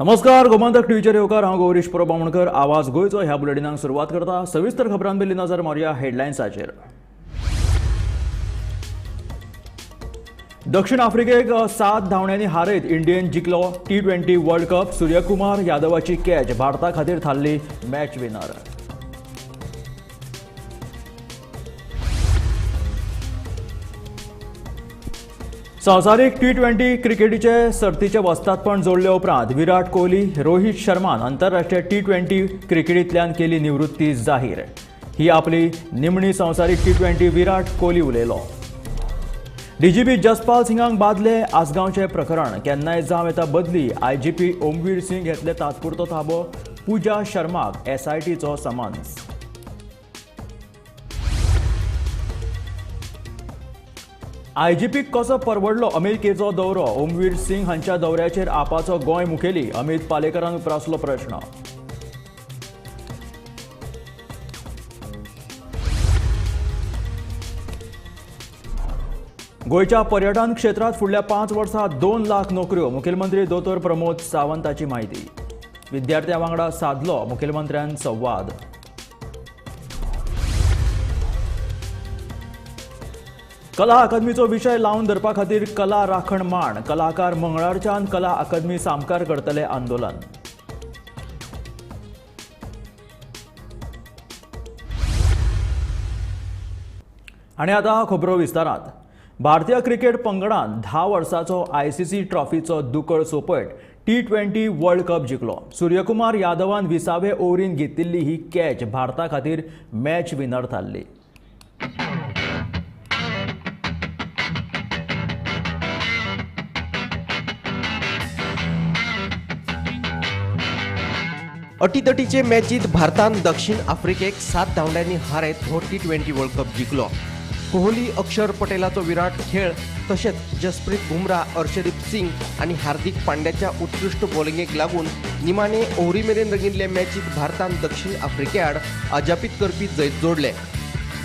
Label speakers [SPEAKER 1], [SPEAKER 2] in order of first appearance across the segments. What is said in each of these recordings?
[SPEAKER 1] नमस्कार, गोमंतक टीव्हीचेर येवकार. हांव गौरीश परब बामणकर. आवाज गोंयचो ह्या बुलेटिनाक सुरवात करता. सविस्तर खबरां बेली नजर मारुया हेडलायन्साचेर. दक्षिण आफ्रिकेक 7 धांवड्यांनी हारयत इंडियन जिखलो T20 world cup. Suryakumar यादवाची कॅच भारता खातीर थारली मॅच विनर. संवसारीक T20 क्रिकेटीचे सर्तीचे वस्तादपण जोडले उपरांत विराट कोहली, रोहित शर्मान आंतरराष्ट्रीय T20 क्रिकेटींतल्यान केली निवृत्ती जाहीर. ही आपली निमणी संवसारीक T20 Virat Kohli उलयलो. डीजीपी जसपाल सिंगांक बादले आसगांवचे प्रकरण, केन्नाय जावं येता बदली. आयजीपी ओमवीर सिंग घेतले तात्पुरतो ताबो. पूजा शर्माक एसआयटीचो समन्स. आयजीपीक कसो परवडलो अमेरिकेचो दौरो? ओमवीर सिंग हांच्या दौऱ्याचेर आपाचो गोंय मुखेली अमित पालेकरान उप्रासलो प्रश्न. गोंयच्या पर्यटन क्षेत्रांत फुडल्या 5 वर्सां 2 लाख नोकऱ्यो, मुखेलमंत्री दोतोर प्रमोद सावंताची म्हायती. विद्यार्थ्यां वांगडा सादलो मुखेलमंत्र्यान संवाद. कला अकादमीचो विशय लावन धरपा खातीर कला राखण मांड. कलाकार मंगळारच्यान कला अकादमी सामकार करतले आंदोलन. आनी आतां खबरो विस्तारांत. भारतीय क्रिकेट पंगडान 10 वर्सांचो आयसीसी ट्रॉफीचो दुकळ सोंपयत T20 world cup जिखलो. सूर्यकुमार यादवान 20वे ओव्हरीन घेतिल्ली ही कॅच भारता खातीर मॅच विनर थारली.
[SPEAKER 2] अटीतटीचे मॅचीत भारतान दक्षिण आफ्रिकेक 7 धांवड्यांनी हारयत हो T20 world cup जिखलो. कोहली, अक्षर पटेलाचो विराट खेळ तशेंच जसप्रीत बुमराह, अर्शदीप सिंग आनी हार्दिक पांड्याच्या उत्कृश्ट बॉलिंगेक लागून निमाणे ओव्हरी मेरेन रंगिल्ले मॅचीत भारतान दक्षिण आफ्रिके आड अजापीत करपी जैत जोडले.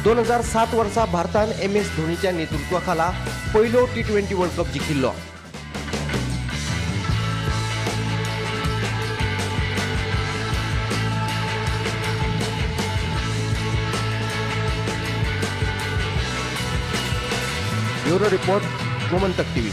[SPEAKER 2] 2007 वर्सा भारतान MS धोनीच्या नेतृत्वाखाला पयलो T20 world cup जिखिल्लो. Bureau report, Gomantak TV.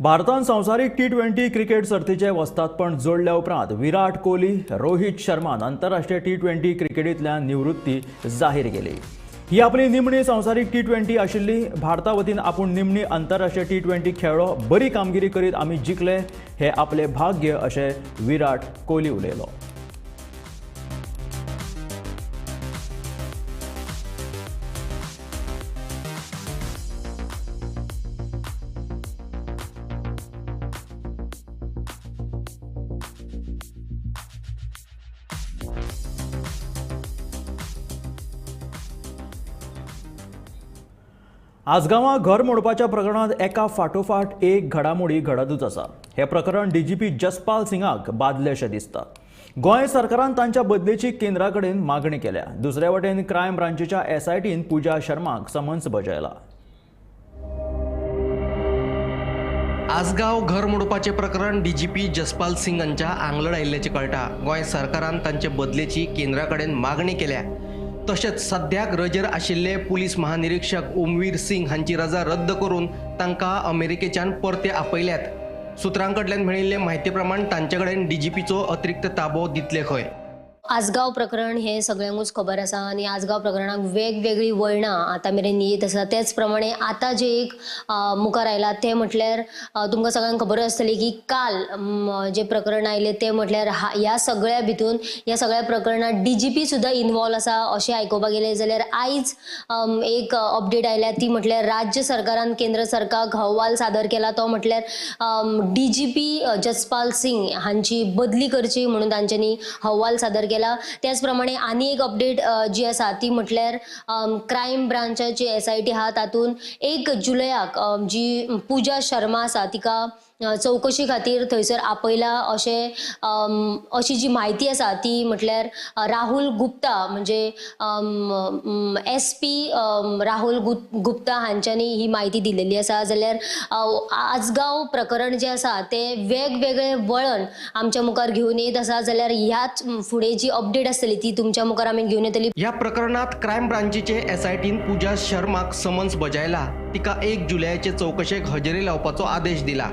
[SPEAKER 1] भारतान संवसारीक T20 cricket सर्तीचे वस्तादपण जोडल्या उपरांत विराट कोहली, रोहित शर्मान आंतरराष्ट्रीय T20 क्रिकेटींतल्यान निवृत्ती जाहीर केली. ही आपली निमणी संवसारीक T20 आशिल्ली. भारता वतीन आपूण निमणी आंतरराष्ट्रीय T20 खेळ्ळो, बरी कामगिरी करीत आमी जिखले, हे आपले भाग्य अशें विराट कोहली उलयलो. आसगांवां घर मोडपाच्या प्रकरणांत एका फाटोफाट एक घडामोडी घडतूच आसा. हें प्रकरण डीजीपी जसपाल सिंगाक बादलेशें दिसता. गोंय सरकारान तांच्या बदलेची केंद्रा कडेन मागणी केल्या. दुसरे वटेन क्रायम ब्रांचीच्या एसआयटीन पूजा शर्माक समन्स बजायला.
[SPEAKER 2] आसगांव घर मोडपाचें प्रकरण डीजीपी जसपाल सिंग हांच्या आंगलड आयिल्ल्याचें कळटा. गोंय सरकारान तांचे बदलेची केंद्रा कडेन मागणी केल्या. तशेंच सद्याक रजेर आशिल्ले पुलीस महानिरीक्षक ओमवीर सिंग हांची रजा रद्द करून तांकां अमेरिकेच्यान परते आपयल्यात. सुत्रां कडल्यान मेळिल्ले म्हायती प्रमाण तांचे कडेन डीजीपीचो अतिरिक्त ताबो दितले खंय.
[SPEAKER 3] आसगांव प्रकरण हे सगळ्यांकूच खबर आसा आनी आसगांव प्रकरणाक वेगवेगळी वळणां आतां मेरेन येत आसा. तेच प्रमाणे आतां जे एक मुखार आयला तें म्हटल्यार तुमकां सगळ्यांक खबर आसतली की काल जे प्रकरण आयलें तें म्हटल्यार ह्या सगळ्या भितून ह्या सगळ्या प्रकरणांत डीजीपी सुद्दां इनवॉल्व आसा अशें आयकुपाक गेलें जाल्यार आयज एक अपडेट आयल्या ती म्हटल्यार राज्य सरकारान केंद्र सरकाराक अहवाल सादर केला तो म्हटल्यार डीजीपी जसपाल सिंग हांची बदली करची म्हणून तांच्यांनी अहवाल सादर केला. त्याच प्रमाणे आनी एक अपडेट जी आसा ती म्हटल्यार क्रायम ब्रांचाची एसआयटी आहा तातूंत 1 जुलयाक जी पूजा शर्मा आसा तिका चवकशी खातीर थंयसर आपयला अशें अशी जी म्हायती आसा ती म्हटल्यार राहुल गुप्ता म्हणजे SP Rahul Gupta हांच्यांनी ही म्हायती दिलेली आसा. जाल्यार आजगांव प्रकरण जें आसा तें वेगवेगळे वळण आमच्या मुखार घेवन येत आसा. जाल्यार ह्याच फुडें जी अपडेट आसतली ती तुमच्या मुखार आमी घेवन येतली.
[SPEAKER 2] ह्या प्रकरणात क्रायम ब्रांचीचे SITन पूजा शर्माक समन्स बजायला. तिका 1 जुलयाचे चवकशेक हजेरी लावपाचो आदेश दिला.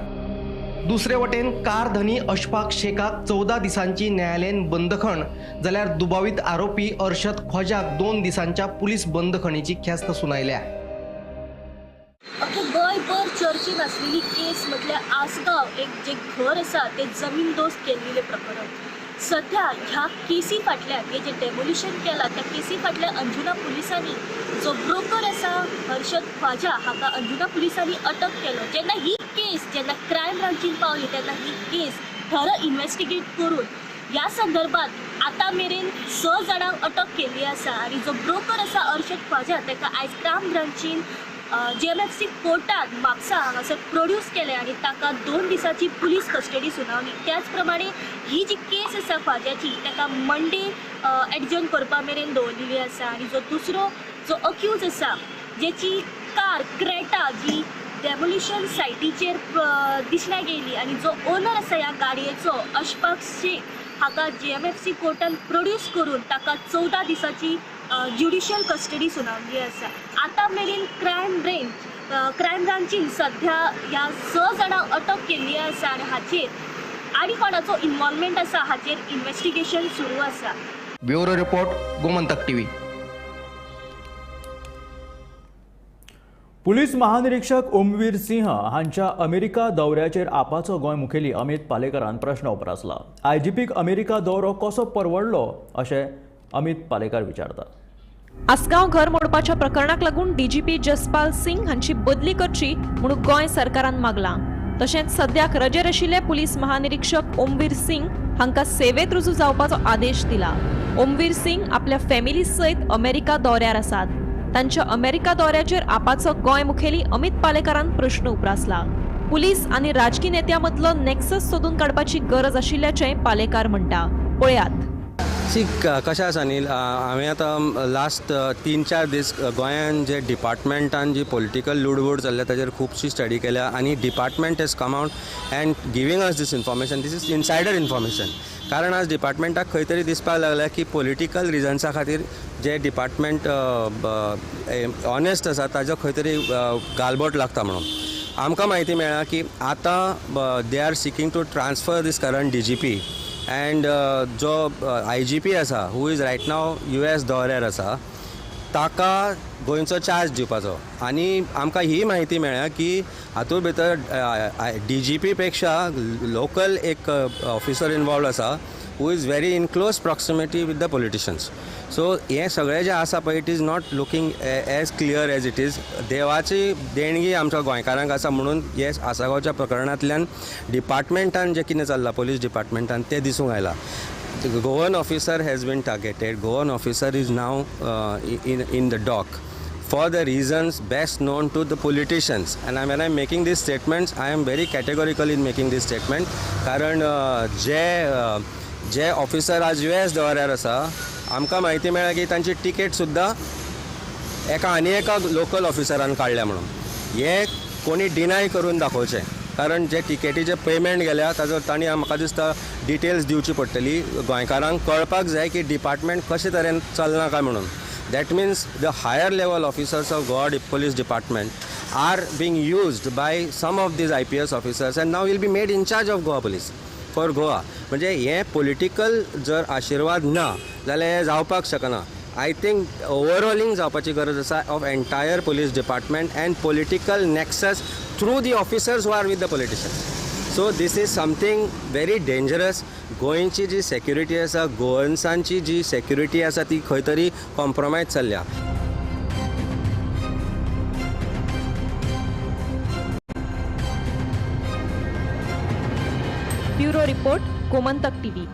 [SPEAKER 2] दुसरे वटेन कार धनी अशफाक शेखाक 14 दिसांची न्यायालयीन बंदखण जाल्यार दुबावीत आरोपी अर्शद ख्वाजाक 2 दिसांच्या पुलीस बंदखणीची ख्यास्त सुनायल्या.
[SPEAKER 4] गोंयभर चर्चेन आसलेली केस म्हटल्यार आसगांव एक जे घर आसा ते जमीन दोस्त केल्लेलें प्रकरण. सध्या ह्या केसी फाटल्यान हे जे डेमोलिशन केलां त्या केसी फाटल्यान अंजुना पुलिसांनी जो ब्रोकर आसा हर्षद ख्वाजा हाका अंजुना पुलिसांनी अटक केलो. जेन्ना ही केस जेन्ना क्रायम ब्रांचीन पावली तेन्ना ही केस थरो इन्वेस्टिगेट करून ह्या संदर्भात आतां मेरेन 6 जाणांक अटक केल्ली आसा आनी जो ब्रोकर आसा अर्शद ख्वाजा ताका आयज क्रायम ब्रांचीन JMFC कोर्टात म्हापसा हांगासर प्रोड्यूस केलें आनी ताका 2 दिसांची पुलीस कस्टडी सुनावली. त्याच प्रमाणे ही जी केस आसा ख्वाजाची ताका मंडे एडजर्न करपा मेरेन दवरलेली आसा. आनी जो दुसरो जो अक्यूज आसा जेची कार क्रेटा जी डेमोलिशन सायटीचेर दिसण्या गेली आनी जो ओनर आसा ह्या गाडयेचो अशफाक शेख हाका JMFC कोर्टान प्रोड्यूस करून ताका 14 दिसांची ज्युडिशियल कस्टडी सुनावली आसा. आतां मेरेन क्रायम ब्रांचीन सध्या ह्या 6 जाणांक अटक केल्ली आसा आनी हाचेर आनी कोणाचो इन्वॉल्वमेंट आसा हाचेर इन्वेस्टिगेशन सुरू आसा.
[SPEAKER 2] Bureau report, Gomantak TV.
[SPEAKER 1] Police महानिरीक्षक ओमवीर सिंह हांच्या अमेरिका दौऱ्याचेर आपाचो गोंय मुखेली अमित पालेकरान प्रश्न उप्रासला. IGPक अमेरिका दौरो कसो परवडलो अशें अमित पालेकर विचारता.
[SPEAKER 5] आसगांव घर मोडपाच्या प्रकरणाक लागून DGP Jaspal Singh हांची बदली करची म्हणून गोंय सरकारान मागलां. तशेंच सद्याक रजेर आशिल्ले पुलीस महानिरीक्षक ओमवीर सिंग हांकां सेवेत रुजू जावपाचो आदेश दिला. ओमवीर सिंग आपल्या फॅमिली सयत अमेरिका दौऱ्यार आसात. तांच्या अमेरिका दौऱ्याचेर आपाचो गोंय मुखेली अमित पालेकरान प्रश्न उप्रासला. पुलीस आनी राजकी नेत्यां मदलो नेक्सस सोदून काडपाची गरज आशिल्ल्याचें पालेकार म्हणटा. पळयात.
[SPEAKER 6] सी कशें आसा न्ही, हांवें आतां लास्ट 3-4 दीस गोंयान जे डिपार्टमेंटान जी पॉलिटिकल लुडबूड चल्ल्या ताजेर खुबशी स्टडी केल्या आनी department has come out and giving us this information. This is insider information. कारण आज डिपार्टमेंटाक खंय तरी दिसपाक लागल्या की पॉलिटिकल रिजन्सा खातीर जे डिपार्टमेंट ऑनेस्ट आसा ताजो खंय तरी गालबोट लागता म्हणून आमकां म्हायती मेळ्ळा की आतां they are seeking to transfer this current DGP and जो IGP आसा who is right now US दौऱ्यार आसा ताका गोंयचो चार्ज दिवपाचो. आनी आमकां ही म्हायती मेळ्ळ्या की हातूंत भितर DGP पेक्षा लोकल एक ऑफिसर इनवॉल्व आसा who is very in close proximity with the politicians. So हें सगळें जें आसा पळय it is not looking as clear as it is. देवाची देणगी आमच्या गोंयकारांक आसा म्हणून हे आसागांवच्या प्रकरणांतल्यान डिपार्टमेंटान जें कितें चल्लां पोलीस डिपार्टमेंटान तें दिसूंक आयलां. Goan officer has been targeted. Goan officer is now in the dock for the reasons best known to the politicians. And when I am making these statements, I am very categorical in making this statement. कारण जे officer आज US दौऱ्यार आसा आमकां म्हायती मेळ्ळ्या की तांची ticket सुद्दां एका आनी एका लोकल ऑफिसरान काडल्या म्हणून. हें कोणी डिनाय करून दाखोवचें, कारण जे टिकेटीचे पेमेंट गेल्या ताजो तांणी म्हाका दिसता डिटेल्स दिवची पडटली. गोंयकारांक कळपाक जाय की डिपार्टमेंट कशे तरेन चलना काय म्हणून. That means the higher level officers of Goa police department are being used by some of these IPS officers and now will be made in charge of Goa police for Goa. म्हणजे हें political जर आशिर्वाद ना जाल्यार हें जावपाक शकना. I think overhauling जावपाची गरज आसा of entire police department and political nexus through the officers who are with the politicians. So this is something very dangerous. गोंयची जी सेक्युरिटी आसा, गोवन्सांची जी सेक्युरिटी आसा ती खंय तरी कॉम्प्रोमायज चल्ल्या.
[SPEAKER 5] Bureau report, Gomantak TV.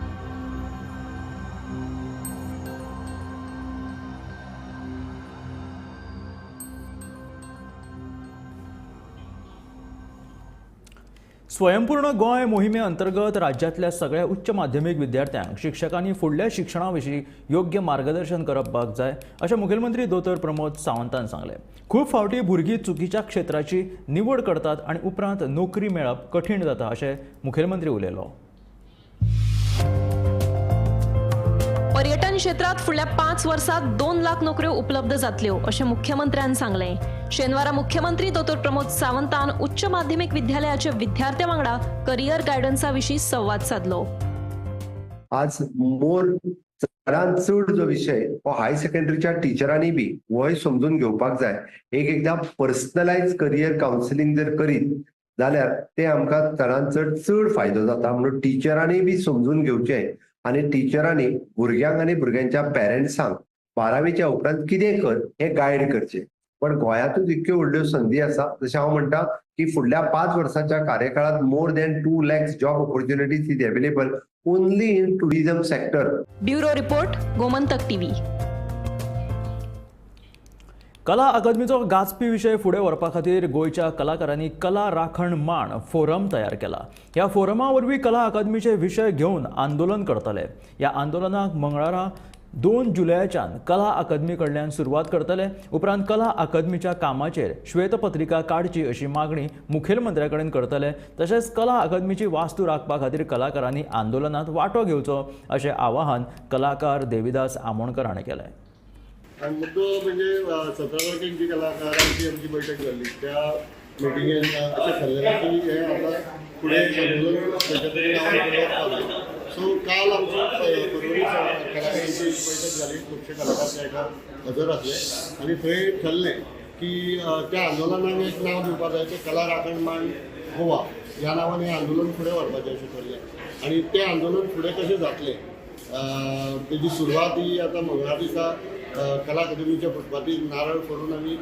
[SPEAKER 1] स्वयंपूर्ण गोंय मोहिमे अंतर्गत राज्यांतल्या सगळ्या उच्च माध्यमीक विद्यार्थ्यांक शिक्षकांनी फुडल्या शिक्षणा विशीं योग्य मार्गदर्शन करपाक जाय अशें मुखेलमंत्री दोतोर प्रमोद सावंतान सांगलें। खूब फावटी भुरगीं चुकीच्या क्षेत्राची निवड करतात आनी उपरांत नोकरी मेळप कठीण जाता अशें मुखेलमंत्री उलयलो।
[SPEAKER 5] पर्यटन क्षेत्रात फुडल्या 5 वर्सात 2 लाख नोकऱ्यो उपलब्ध जातल्यो अशें मुख्यमंत्र्यान सांगलें। शेनवारा मुख्यमंत्री दोतोर प्रमोद सावंतान उच्च माध्यमिक विद्यालयाच्या विद्यार्थ्यां वांगडा करियर गायडन्सा विशीं संवाद साधलो।
[SPEAKER 7] आज मोर चडान चड जो विशय हो हाय सेकंडरीच्या टिचरांनी बी होय समजून घेवपाक जाय। एक एकदां पर्सनलायज करियर कावन्सिलींग जर करीत जाल्यार ते आमकां चडान चड चड फायदो जाता। म्हणून टिचरांनी बी समजून घेवचें आनी टिचरांनी भुरग्यांक आनी भुरग्यांच्या पेरंट्सांक 12वीच्या उपरांत कितें कर हें गायड करचें। पण गोंयांतूच इतक्यो व्हडल्यो संदी आसा, जशें हांव म्हणटा की फुडल्या 5 वर्सांच्या कार्यकाळांत more than 2 lakhs job opportunities is available only in tourism sector.
[SPEAKER 5] Bureau report, Gomantak TV.
[SPEAKER 1] कला अकादमीचो गाजपी विशय फुडें व्हरपा खातीर गोंयच्या कलाकारांनी कला राखण मांड फोरम तयार केला। ह्या फोरमा वरवीं कला अकादमीचे विशय घेवन आंदोलन करतले। ह्या आंदोलनाक मंगळारा 2 जुलयाच्यान कला अकादमी कडल्यान सुरवात करतले। उपरांत कला अकादमीच्या कामाचेर श्वेतपत्रिका काडची अशी मागणी मुखेलमंत्र्या कडेन करतले। तशेंच कला अकादमीची वास्तू राखपा खातीर कलाकारांनी आंदोलनात वांटो घेवचो अशें आवाहन कलाकार देविदास आमोणकर हाणें केलें।
[SPEAKER 8] आनी मुद्दो म्हणजे 17 तारखेक जी कलाकारांची आमची बैठक जाल्ली त्या मिटिंगेन अशें ठरलेलें की हें आतां फुडें आंदोलन खंयच्या तरी नांवान फुडें वचपाक जाय। सो काल आमची पर्वरी कलाकारांची बैठक जाली, खुबशे कलाकार त्या हेका हजर आसले आनी थंय ठरलें की त्या आंदोलनाक एक नांव दिवपाक जाय, तें कला राखण मांड गोवा ह्या नांवान हें आंदोलन फुडें व्हरपाचें अशें ठरलें। आनी तें आंदोलन फुडें कशें जातलें तेजी सुरवात ही आतां मंगळार दिसा कला अकादमीच्या फुटपाथीर नारळ फोडून आमी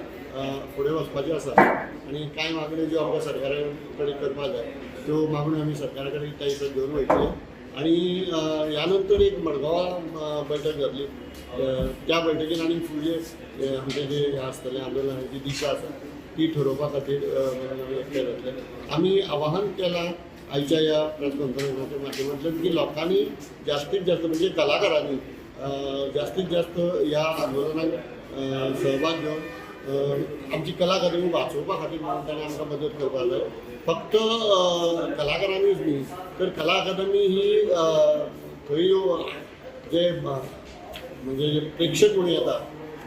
[SPEAKER 8] फुडें वचपाचें आसा आनी कांय मागण्यो ज्यो आमकां सरकारा कडेन करपाक जाय त्यो मागण्यो आमी सरकारा कडेन त्या दिसा घेवन वयतले। आनी ह्या नंतर एक मडगांवां बैठक जातली, त्या बैठकीन आनी फुडले आमचें जें आसतलें आंदोलनाची दिशा आसा ती ठरोवपा खातीर एकठांय जातले। आमी आवाहन केलां आयच्या ह्या प्रेस कॉन्फरन्साच्या माध्यमांतल्यान की लोकांनी जास्तीत जास्त म्हणजे कलाकारांनी जास्तीत जास्त ह्या आंदोलनाक सहभाग घेवन आमची कला अकादमी वाचोवपा खातीर म्हणून ताणें आमकां मदत करपाक जाय। फक्त कलाकारांनीच न्ही तर कला अकादमी ही थंय जे म्हणजे जे प्रेक्षक म्हणून येता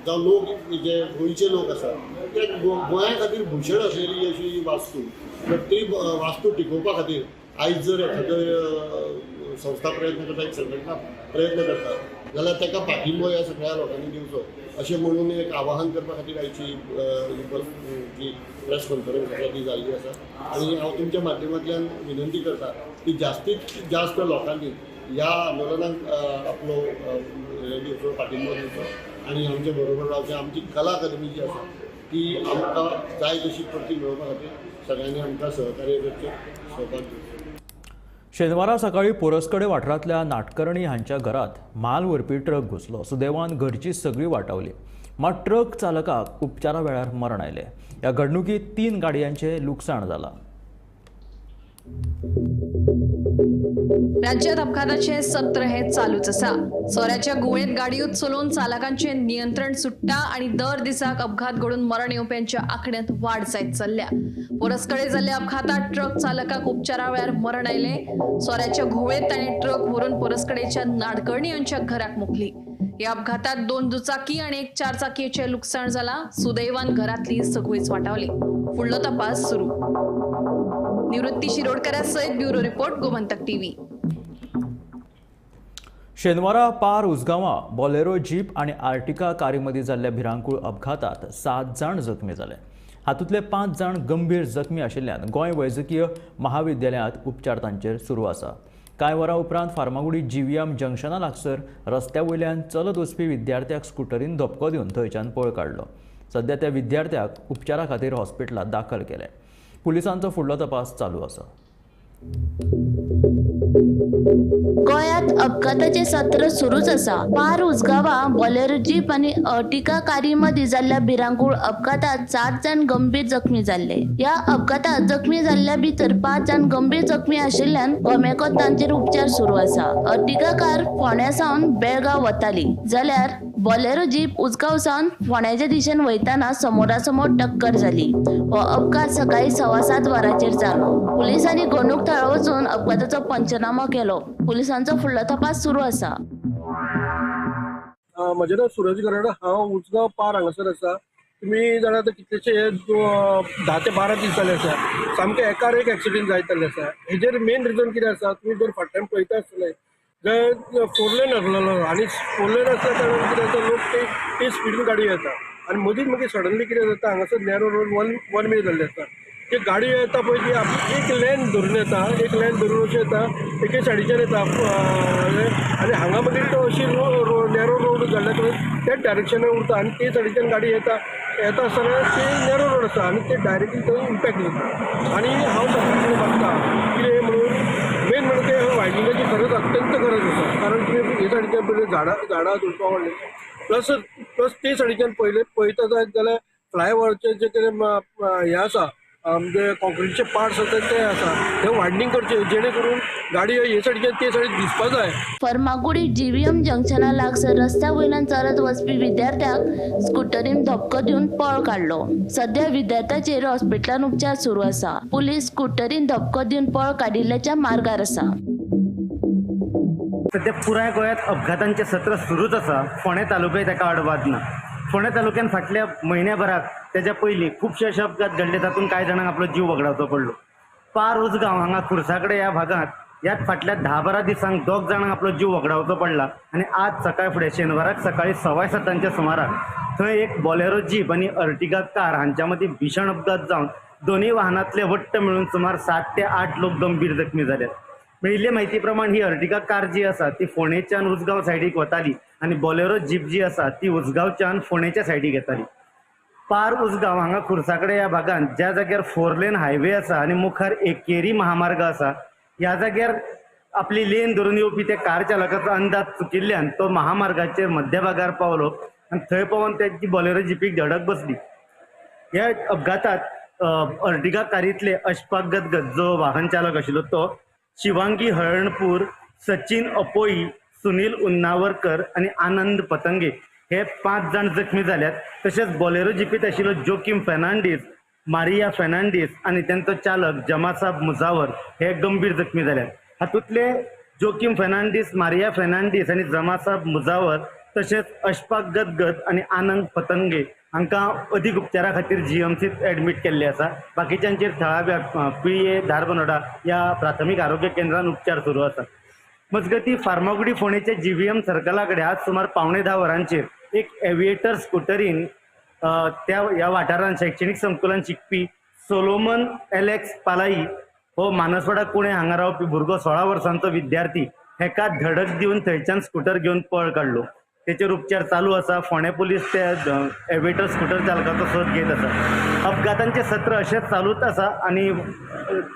[SPEAKER 8] जावं लोक जे गोंयचे लोक आसा ते गोंया खातीर भूषण आसलेली अशी वास्तू, तर ती वास्तू टिकोवपा खातीर आयज जर एखादो संस्था प्रयत्न करता, एक संघटना प्रयत्न करता जाल्यार ताका पाठिंबो ह्या सगळ्या लोकांनी दिवचो अशें म्हणून एक आवाहन करपा खातीर आयची जी प्रेस कॉन्फरन्स आसा ती जाल्ली आसा। आनी हांव तुमच्या माध्यमांतल्यान विनंती करता की जास्तीत जास्त लोकांनी ह्या आंदोलनाक आपलो हे दिवचो, पाठिंबो दिवचो आनी आमचे बरोबर रावचें। आमची कला अकादमी जी आसा ती आमकां जाय तशी परती मेळोवपा खातीर सगळ्यांनी आमकां सहकार्य करचें, सहभाग दिवचो।
[SPEAKER 1] शेनवारा सकाळी पोरसकडे वाठारांतल्या नाटकर्णी हांच्या घरात माल व्हरपी ट्रक घुसलो। सुदैवान घरची सगळी वाटावली, मात ट्रक चालकाक उपचारा वेळार मरण आयलें। ह्या घडणुकीत 3 गाडयांचें लुकसाण जालां।
[SPEAKER 9] राज्यात अपघाताचे सत्र हे चालूच आसा। सोऱ्याच्या गुळेत गाडयो चलोवन चालकांचे नियंत्रण सुट्टा आणि दर दिसाक अपघात घडून मरण येवप्यांच्या आंकड्यात वाड जायत चल्ल्या। पोरसकडे जाल्ल्या अपघातात ट्रक चालकाक उपचारा वेळार मरण आयले। सोऱ्याच्या घुंवळेत ताणें ट्रक व्हरून पोरसकडेच्या नाडकर्णी यांच्या घराक मुकली। ह्या अपघातात 2 दुचाकी आणि 1 चारचाकीचें लुकसाण जाला। सुदैवान घरातली सगळीच वाटावली। फुडलो तपास सुरू। निवृत्ती शिरोडकरा सहित ब्युरो रिपोर्ट, गोमंतक टीव्ही।
[SPEAKER 1] शेनवारा पार उसगांवां बॉलेरो जीप आणि आर्टिका कारी जाल्ल्या भिरांकूळ अपघातात 7 जाण जखमी जाले। हातूंतले 5 जाण गंभीर जखमी आशिल्ल्यान गोंय वैजकीय महाविद्यालयांत उपचार तांचेर सुरू आसा। कांय वरां उपरांत फार्मागुडी जीव्हीएम जंक्शना लागसर रस्त्या वयल्यान चलत वचपी विद्यार्थ्याक स्कुटरीन धपको दिवन थंयच्यान पळ काडलो। सध्या त्या विद्यार्थ्याक उपचारा खातीर हॉस्पिटलांत दाखल केले। पुलिसांचो फुडलो तपास चालू आसा।
[SPEAKER 10] गोंयांत अपघाताचें सत्र सुरूच आसा. पार उजगांवां बोलेरो जीप आनी अर्टिगा कारी मदीं जाल्ल्या भिरांकूळ अपघातांत 7 जाण गंभीर जखमी जाल्ले. ह्या अपघातांत जखमी जाल्ल्या भितर 5 जाण गंभीर जखमी आशिल्ल्यान गोमेकॉत तांचेर उपचार सुरू आसा. अर्टिगा कार फोंड्या सावन बेळगांव वताली, जाल्यार बोलेरो जीप उजगांव सावन फोंड्याच्या दिशेन वयताना समोरासमोर टक्कर जाली. हो अपघात सकाळी 7:15 वरांचेर जालो. पुलिसांनी घडणूक थळार वचून अपघाताचो पंचनामो केलो. पुलिसांचो फुडलो तपास सुरू आसा.
[SPEAKER 8] म्हजें नांव सुरज गरड, हांव उजगांव पार हांगासर आसा. तुमी जाणा आतां कितलेशे 10 ते 12 दीस जाले आसा, सामके एकार एक एक्सिडंट जायत जाल्ले आसा. हेजेर मेन रिजन कितें आसा, तुमी जर फाटल्यान पळयता आसतले जंय 4 लेन आसलेलो आनी 4 लेन आसल्या कारणान कितें जाता, लोक ते स्पिडीन गाडी येता आनी मदींच मागीर सडनली कितें जाता, हांगासर नॅरो रोड वन वे जाल्ले आसता. ती गाडी येता पळय ती आपली एक लेन धरून येता, एक लेन धरून अशी येता, एके सायडीच्यान येता आनी हांगा मागीर तो अशी नॅरो रोड जाल्ल्या कारणान त्याच डायरेक्शनान उरता आनी ते सायडीच्यान गाडी येता येता आसतना ते नॅरो रोड आसा आनी ते डायरेक्टली थंय इम्पॅक्ट जाता. आनी हांव सरकारा कडेन मागता कितें म्हणून मेन म्हणून ते वायडिंगाची गरज अत्यंत गरज आसा, कारण तुमी हे सायडीच्यान पयलीं झाडां झुडपां वाडली, प्लस प्लस ते सायडीच्यान पयले पळयता जायत जाल्यार फ्लायओवरचें जें कितें हें आसा, म्हणजे कॉन्क्रिटचे पार्ट्स आसा ते आसा, ते वायडनींग करचे जेणे करून गाडी हे सायडीच्यान ते सायडीक दिसपा जाय.
[SPEAKER 10] फर्मागुडी जीव्हीएम जंक्शना लागसर रस्त्या वयल्यान चलत वचपी विद्यार्थ्याक स्कुटरीन धपको दिवन पळ काडलो. सध्या विद्यार्थ्याचेर हॉस्पिटलान उपचार सुरू आसा. पुलीस स्कुटरीन धपको दिवन पळ काडिल्ल्याच्या मार्गार आसा.
[SPEAKER 11] सध्या पुराय गोंयांत अपघातांचें सत्र सुरूच आसा. फोंडें तालुक्याय ताका आडवाद ना. फोंडें तालुक्यान फाटल्या म्हयन्याभराक तेज्या पयलीं खुबशे अशे अपघात घडले, तातूंत कांय जाणांक आपलो जीव वगडावचो पडलो. पार उजगांव हांगा खुर्सा कडेन ह्या भागांत ह्याच फाटल्या 10-12 दिसांक 2 जाणांक आपलो जीव वगडावचो पडला आनी आज सकाळ फुडें शेनवाराक सकाळी 7:15 सुमाराक थंय एक बोलेरो जीप आनी अर्टिगा कार हांच्या मदीं भीशण अपघात जावन दोनूय वाहनांतले वट्ट मेळून सुमार 7 ते 8 लोक गंभीर जखमी जाल्यात. मेळिल्ले म्हायती प्रमाण ही अर्टिगा कार जी आसा ती फोंडेच्यान उजगांव सायडीक वताली आनी बोलेरो जीप जी आसा ती उजगांवच्यान फोंडेच्या सायडीक येताली. पार उजगांव हांगा खुर्सा कडेन ह्या भागांत ज्या जाग्यार 4 लेन हायवे आसा आनी मुखार एकेरी महामार्ग आसा, ह्या जाग्यार आपली लेन धरून येवपी त्या कार चालकाचो अंदाज चुकिल्ल्यान तो महामार्गाचेर मध्यभागार पावलो आनी थंय पावोन तेजी बोलेरो जिपीक धडक बसली. ह्या अपघातात अर्टिगा कारींतले अशफाक गदगद जो वाहन चालक आशिल्लो तो, शिवांगी हळणपूर, सचिन अपोई, सुनील उन्नावरकर आनी आनंद पतंगे हे 5 जाण जखमी जाल्यात. तशेंच बोलेरो जिपीत आशिल्लो जोकीम फेर्नांडीस, मारिया फेर्नांडीस आनी तांचो चालक जमासाब मुजावर हे गंभीर जखमी जाल्यात. हातूंतले जोकीम फेर्नांडीस, मारिया फेर्नांडीस आनी जमासाब मुजावर तशेंच अशफाक गदगद आनी आनंद पतंगे हांकां अदीक उपचारा खातीर जीएमसीत एडमीट केल्ले आसा. बाकीच्यांचेर थळाव्या पिळये, धारबनोडा ह्या प्राथमीक आरोग्य केंद्रान उपचार सुरू आसा. मजगतीं फार्मागुडी फोंडेच्या जीव्हीएम सर्कला कडेन आज सुमार 9:45 वरांचेर एक एव्हिएटर स्कुटरीन त्या ह्या वाठारांत शैक्षणीक संकुलान शिकपी सोलोमन एलेक्स पालाई हो मानसवाडा कुणे हांगा रावपी भुरगो 16 वर्सांचो विद्यार्थी हेका धडक दिवन थंयच्यान स्कुटर घेवन पळ काडलो. तेचेर उपचार चालू आसा. फोंडें पुलीस त्या एव्हिएटर स्कुटर चालकाचो सोद घेत आसा. अपघातांचें सत्र अशेंच चालूच आसा आनी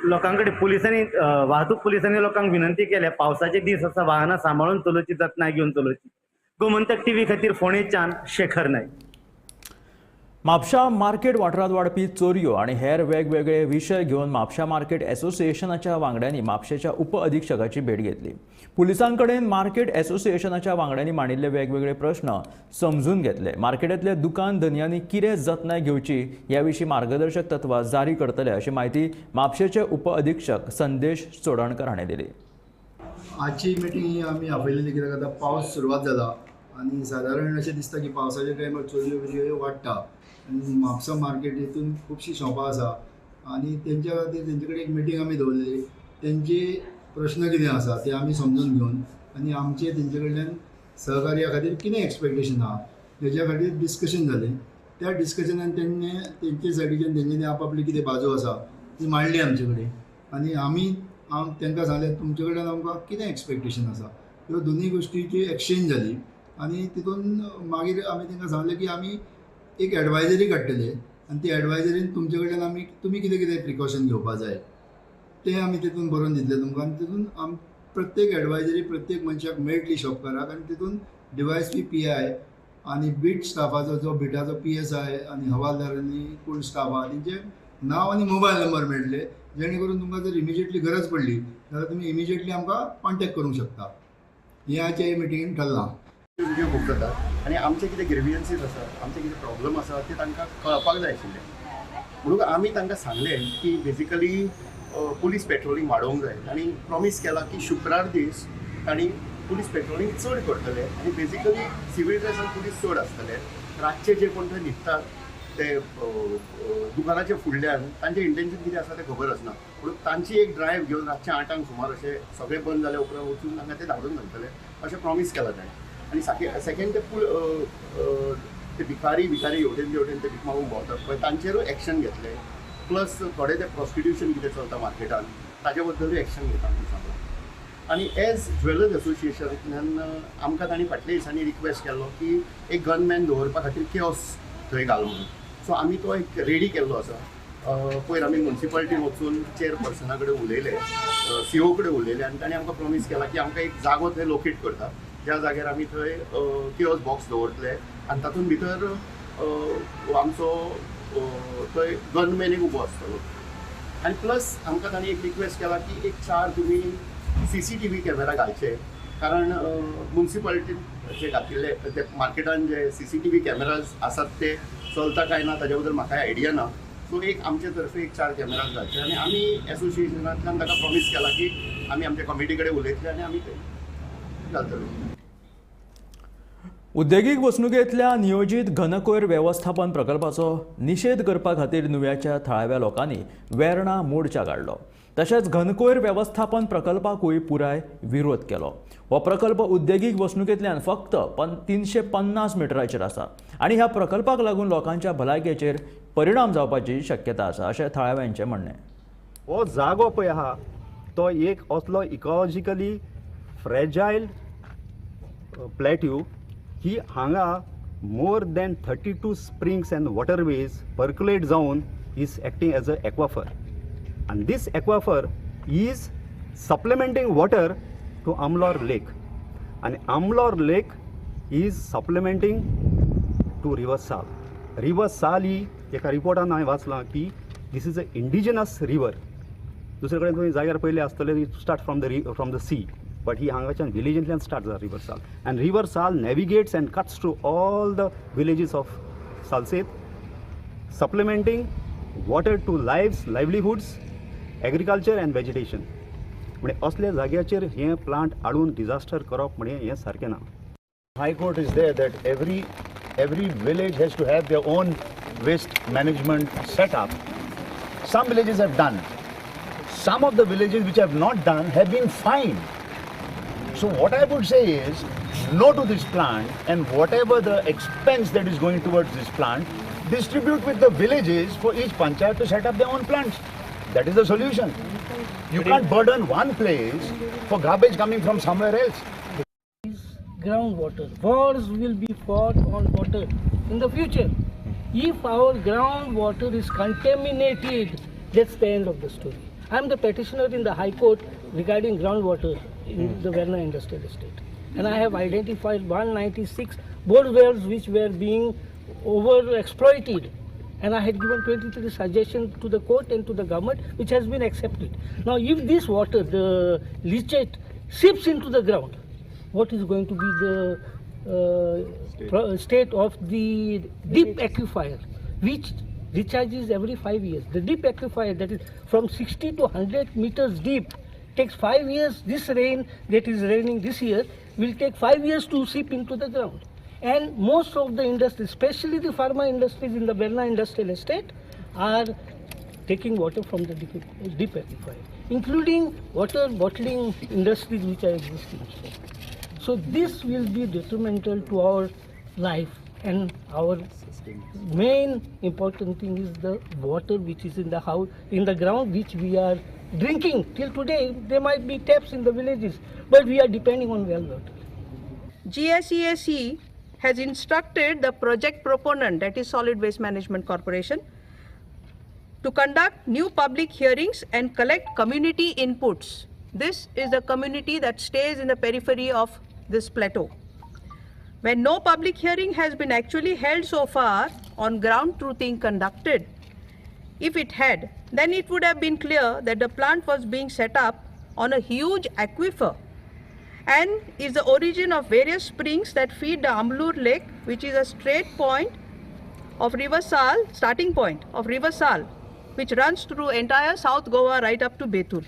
[SPEAKER 11] लोकां कडेन पुलिसांनी, वाहतूक पुलिसांनी लोकांक विनंती केल्या, पावसाचे दीस आसा, वाहनां सांबाळून चलोवची, जतनाय घेवन चलोवची. गोमंतक टीव्ही खातीर फोंडेच्यान शेखर नायक.
[SPEAKER 1] म्हापशा मार्केट वाठारांत वाडपी चोरयो आनी हेर वेगवेगळे विशय घेवन म्हापशा मार्केट एसोसिएशनाच्या वांगड्यांनी म्हापशेच्या उप अधिक्षकाची भेट घेतली. पुलिसां कडेन मार्केट एसोसिएशनाच्या वांगड्यांनी मांडिल्ले वेगवेगळे प्रश्न समजून घेतले. मार्केटांतल्या दुकान धनयांनी कितें जतनाय घेवची ह्या विशीं मार्गदर्शक तत्वां जारी करतले अशी म्हायती म्हापशेचे उप अधिक्षक संदेश चोडणकर हांणी दिली.
[SPEAKER 8] आजची मिटींग ही आमी आपयलेली कित्याक आतां पावस सुरवात जाला आनी सादारण अशें दिसता की पावसाच्या टायमार चोरयो बिरयो वाडटा आनी म्हापसा मार्केट हितून खुबशीं शॉपां आसा आनी तेंच्या खातीर तेंचे कडेन एक मिटींग आमी दवरलेली. तेंचे प्रश्न कितें आसा ते आमी समजून घेवन आनी आमचे तेंचे कडल्यान सहकार्या खातीर कितें एक्सपेक्टेशन आहा तेज्या खातीर डिस्कशन जालें. त्या डिस्कशनान तेंणे तेंचे सायडीच्यान तेंच्यांनी आपआपली कितें बाजू आसा ती मांडली आमचे कडेन आनी आमी तांकां सांगलें तुमचे कडल्यान आमकां कितें एक्सपेक्टेशन आसा. ह्यो दोनूय गोश्टीची एक्सचेंज जाली आनी तितून मागीर आमी तांकां सांगलें की आमी एक एडवायजरी काडटले आनी ती एडवायजरीन तुमचे कडल्यान आमी तुमी कितें कितें प्रिकॉशन घेवपा जाय तें आमी तितून बरोवन दितले तुमकां आनी तितून प्रत्येक एडवायजरी प्रत्येक मनशाक मेळटली शॉपकाराक आनी तितून डीवायएसपी पीआय आनी बीट स्टाफाचो जो बिटाचो पीएसआय आनी हवालदारांनी कोण स्टाफ आहा तेंचे नांव आनी मोबायल नंबर मेळटले, जेणे करून तुमकां जर इमिजिएटली गरज पडली जाल्यार तुमी इमिजिएटली आमकां कॉन्टेक्ट करूंक शकता. हें आयच्या मिटिंगेन ठरलां.
[SPEAKER 12] व्हिडिओ खूब जातात आनी आमचे कितें ग्रिवियन्सीस आसा, आमचे कितें प्रॉब्लम आसा ते तांकां कळपाक जाय आशिल्लें. म्हणून आमी तांकां सांगलें की बेजिकली पुलीस पेट्रोलिंग वाडोवंक जाय आनी प्रॉमीस केला की शुक्रार दीस तांणी पुलीस पेट्रोलिंग चड करतले आनी बेजिकली सिवील ड्रेसान पुलीस चड आसतले. रातचे जे कोण थंय न्हिदतात ते दुकानाच्या फुडल्यान तांचें इंटेन्शन कितें आसा तें खबर आसना, म्हणून तांची एक ड्रायव्ह घेवन रातचे 8 सुमार अशें सगळें बंद जाल्या उपरांत वचून तांकां ते धाडून घालतले अशें प्रॉमीस केलां ताणें. आनी सेकेंड ते ते भिकारी भिकारी हेवटेन तेवटेन ते भीक मागूंक भोंवतात पळय तांचेरूय एक्शन घेतले. प्लस थोडे ते प्रॉस्टिट्युशन कितें चलता मार्केटान ताजे बद्दलूय एक्शन घेता म्हणून सांगलां. आनी एज ज्वेलर्स एसोसिएशनांतल्यान आमकां तांणी फाटल्या दिसांनी रिक्वेस्ट केल्लो की एक गनमॅन दवरपा खातीर कियोस्क थंय घाल म्हणून. सो आमी तो एक रेडी केल्लो आसा. पयर आमी मुन्सिपालिटीन वचून चेअरपर्सना कडेन उलयले, सीओ कडेन उलयले आनी तांणी आमकां प्रॉमीस केला की आमकां एक जागो थंय लोकेट करता ज्या जाग्यार आमी थंय कियोस्क बॉक्स दवरतले आनी तातूंत भितर आमचो थंय गनमॅन एक उबो आसतलो. आनी प्लस आमकां तांणी एक रिक्वेस्ट केला की एक 4 तुमी सीसीटीव्ही कॅमेरा घालचे, कारण मुन्सिपालिटीन जे घातिल्ले ते मार्केटान जे सीसीटीव्ही कॅमेराज आसात ते चलता काय ना ताच्या बद्दल म्हाका आयडिया ना. सो एक आमचे तर्फे एक 4 कॅमेराज घालचे आनी आमी एसोसिएशनांतल्यान ताका प्रॉमीस केला की आमी आमच्या कमिटी कडेन उलयतले आनी आमी ते घालतले.
[SPEAKER 1] उद्देगीक वसणुकेंतल्या नियोजीत घनकोयर वेवस्थापन प्रकल्पाचो निशेध करपा खातीर नुव्याच्या थळाव्या लोकांनी वेर्णा मोर्चा काडलो. तशेंच घनकोयर वेवस्थापन प्रकल्पाकूय पुराय विरोध केलो. हो प्रकल्प उद्देगीक वसणुकेंतल्यान फक्त 350 मिटराचेर आसा आनी ह्या प्रकल्पाक लागून लोकांच्या भलायकेचेर परिणाम जावपाची शक्यता आसा अशें थळाव्यांचें म्हणणें.
[SPEAKER 13] हो जागो पळय आहा तो एक असलो इकॉलॉजिकली फ्रेजायल प्लॅट्यू की हांगा more than 32 springs and waterways percolate जावन is acting as a aquifer and this aquifer is supplementing water to Amlor lake and Amlor lake is supplementing to river Sal. River Sal ही एका रिपोर्टान हांवें वाचलां की this is a indigenous river. दुसरे कडेन तुमी जाग्यार पयलें आसतलें start from the sea, but ही हांगाच्यान विलेजींतल्यान स्टार्ट जाता river Sal and river Sal navigates and cuts through all the villages of Salcete, supplementing water to lives, livelihoods, agriculture and vegetation. म्हणजे असल्या जाग्याचेर हें प्लांट हाडून डिजास्टर करप म्हणजे हें सारकें ना.
[SPEAKER 14] High Court is there that every village has to have their own waste management setup. Some villages have done. Some of the villages which have not done have been fined. So what I would say is no to this plant, and whatever the expense that is going towards this plant, distribute with the villages for each panchayat to set up their own plants. That is the solution. You can't burden one place for garbage coming from somewhere else.
[SPEAKER 15] Groundwater. Wars will be fought on water in the future. If our groundwater is contaminated, that's the end of the story. I am the petitioner in the High Court regarding groundwater in the Verna Industrial Estate. And I have identified 196 bore wells which were being over-exploited. And I had given 23 suggestions to the court and to the government, which has been accepted. Now, if this water, the leachate, seeps into the ground, what is going to be the state of the deep aquifer, which recharges every 5 years? The deep aquifer, that is from 60 to 100 meters deep, takes 5 years. This rain that is raining this year will take 5 years to seep into the ground. And most of the industries, especially the pharma industries in the Verna Industrial Estate, are taking water from the deep aquifer, including water bottling industries which are existing here. So this will be detrimental to our life, and our main important thing is the water which is in the house, in the ground, which we are drinking till today. There might be taps in the villages, but we are depending on well water.
[SPEAKER 16] GSEAC has instructed the project proponent, that is Solid Waste Management Corporation, to conduct new public hearings and collect community inputs This is the community that stays in the periphery of this plateau. When no public hearing has been actually held so far on ground truthing conducted, if it had, then it would have been clear that the plant was being set up on a huge aquifer and is the origin of various springs that feed the Amlur Lake, which is a straight point of River Sal, starting point of River Sal, which runs through entire South Goa right up to Betul.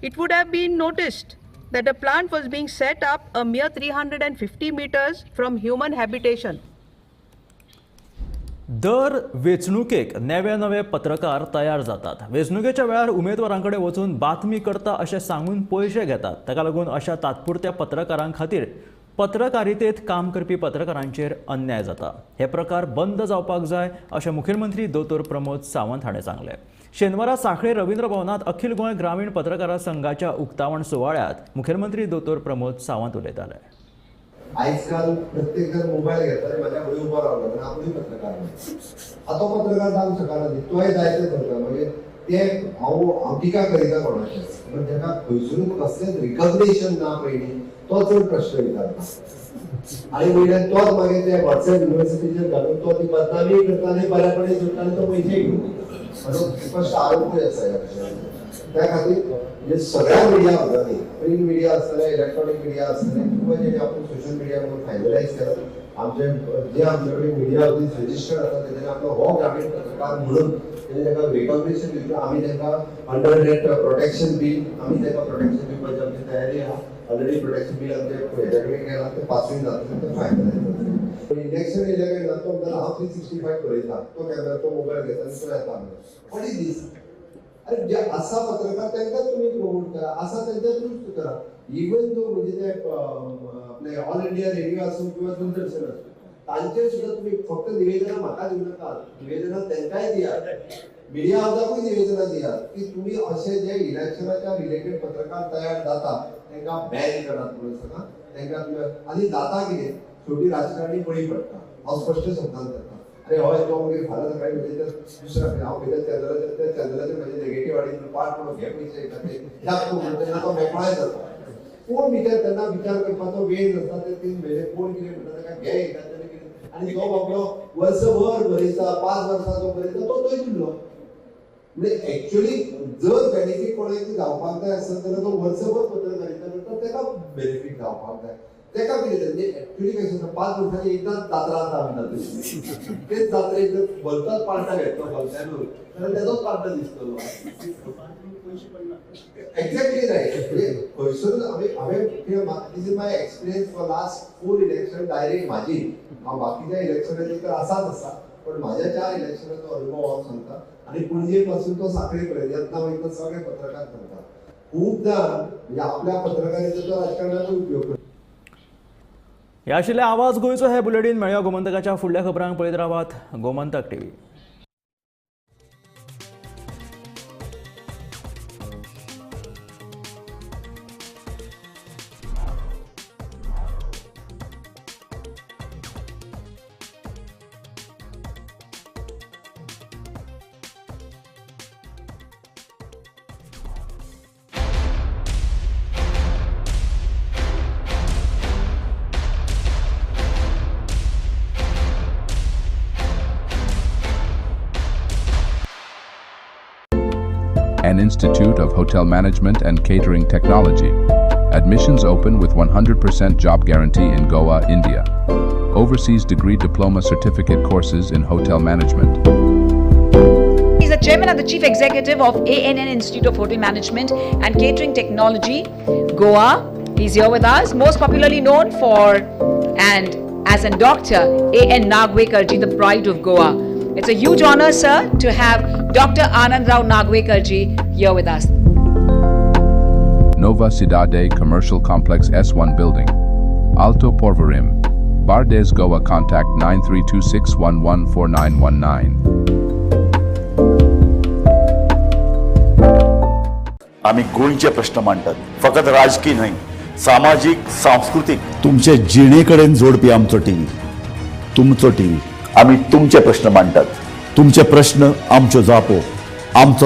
[SPEAKER 16] It would have been noticed that the plant was being set up a mere 350 meters from human habitation.
[SPEAKER 1] दर वेंचणुकेक नवे नवे पत्रकार तयार जातात. वेंचणुकेच्या वेळार उमेदवारां कडेन वचून बातमी करता अशें सांगून पयशे घेतात. ताका लागून अशा तात्पुरत्या पत्रकारां खातीर पत्रकारितेत काम करपी पत्रकारांचेर अन्याय जाता. हे प्रकार बंद जावपाक जाय अशें मुखेलमंत्री दोतोर प्रमोद सावंत हाणें सांगलें. शेनवारा सांखळे रवींद्र भवनांत अखिल गोंय ग्रामीण पत्रकारां संघाच्या उक्तावण सुवाळ्यांत मुखेलमंत्री दोतोर प्रमोद सावंत उलयताले.
[SPEAKER 8] आयजकाल प्रत्येक जण मोबायल घेता आनी म्हाज्या फुडें उबो रावला आनी आपूणय पत्रकार आतां पत्रकार जावंक शकना न्ही, तोय जायते करता. मागीर ते हांव हांव टिका करिना कोणाचेर, पण ताका खंयसरूच कसलेंच रिकग्नेशन ना पयलीं तो चड प्रश्न विचारता आनी वयल्यान तोच मागीर ते वॉट्सएप युनिवर्सिटीचेर घालून तो ती बदनामी करता आनी बऱ्या कडेन सोडटा आनी तो पयशे घेवन वयता. म्हणून स्पश्ट आरोपूय आसा ह्या विशयाचेर. त्या खातीर म्हणजे सगळ्या मिडिया हावजांनी, प्रिंट मिडिया आसतले, इलेक्ट्रॉनीक मिडिया आसतले, किंवा जेणे आपूण सोशल मिडिया म्हणून फायनलायज केला, आमचे जे आमचे कडेन मिडिया हावजीस रजिस्टर्ड आसा तेणे आपलो हो ग्रामीण पत्रकार म्हणून तेणे ताका रिकॉग्निशन दिवचें. आमी तांकां अंडर that protection bill, आमी ताका प्रोटेक्शन दिवपाची आमची तयारी आहा. ऑलरेडी प्रोटेक्शन बील आमचे हेज्या कडेन गेलां, तें पासूय जातलें, तें फायनलायज जातलें. इलेक्शन येयलें काय ना तो म्हणटा हांव 365 बरयता, तो कॅमेरा तो मोबायल घेता आनी तो येता. What is दीस? अरे जे आसा पत्रकार तांकां तुमी प्रमोट करा, आसा तेंच्या थ्रूच करा. इवन दो म्हणजे ते आपले ऑल इंडिया रेडिओ आसूं किंवा दूरदर्शन आसूं, तांचेर सुद्दां तुमी फक्त निवेदनां म्हाका दिवं नाका, निवेदनां तांकांय दियात, मिडिया हावजाकूय निवेदनां दियात की तुमी अशे जे इलेक्शनाच्या रिलेटेड पत्रकार तयार जाता तांकां बॅन करात म्हणून सांगा. तांकां तुमी आनी जाता कितें, शेवटी राजकारणी बळी पडटा. हांव स्पश्ट शब्दान करता. अरे हय तो मागीर फाल्यां सकाळी म्हणजे दुसऱ्या हांव खंयच्या चॅनलाचेर त्या चॅनलाचेर म्हजे नेगेटीव हाडी पाठ म्हणून घे पयशे येता ते दाखोव म्हणून तेन्ना तो मेकळोय जाता. कोण विचार तेन्ना विचार करपाचो वेळ नासता. ते 3 म्हयने कोण कितें म्हणटा ताका घे येता तेन्ना कितें, आनी तो बाबडो वर्सभर बरयता, 5 वर्सां तो बरयता, तो थंय उरलो. म्हणजे एक्चुअली जर बेनिफीट कोणाक जावपाक जाय आसत जाल्यार तो वर्सभर पत्रकारिता करता ताका बेनिफीट जावपाक जाय. ताका कितें म्हणजे एक्चुअली कशें आसता, 5 वर्सांनी एकदां जात्रा आसता आमी तेच जात्रेक जर भलतोच पार्टा घेतलो भलत्यानूच जाल्यार तेजोच पार्टा दिसतलो. Exactly right. म्हणजे खंयसरूच आमी हांवें this is my experience for last 4 election direct म्हाजी. हांव बाकीच्या इलेक्शनाची तर आसाच आसा, पण म्हाज्या 4 इलेक्शनाचो अनुभव हांव सांगता. आनी पणजे पासून तो सांखळे पर्यंत येतना वयतना सगळे पत्रकार सांगता. खूब जाण म्हणजे आपल्या पत्रकारितेचो राजकारणाचो उपयोग करता.
[SPEAKER 1] हे आशिल्ले आवाज गोंयचो हे बुलेटीन. मेळया गोमंतकाच्या फुडल्या खबरांक पळयत रावात Gomantak TV.
[SPEAKER 17] An Institute of Hotel Management and Catering Technology. Admissions open with 100% job guarantee in Goa, India. Overseas degree diploma certificate courses in hotel management.
[SPEAKER 18] He's the chairman and the chief executive of ANN Institute of Hotel Management and Catering Technology, Goa. He's here with us, most popularly known for and as a doctor, A.N. Nagwekar ji, the pride of Goa. It's a huge honor, sir, to have Dr. Anand Rao Nagwekar ji here with us.
[SPEAKER 17] Nova Cidade Commercial Complex S1 Building, Alto Porvorim, Bardez, Goa. Contact 9326114919.
[SPEAKER 14] आम्ही गोंयचे प्रश्न मांडटात, फकत राजकीय न्हय, सामाजीक, सांस्कृतीक, तुमचे जिणे कडेन जोडपी आमचो टीव्ही, तुमचो टीव्ही. आम्ही तुमचे प्रश्न मांडटात, तुमचे प्रश्न आमच्यो जापो, आमचो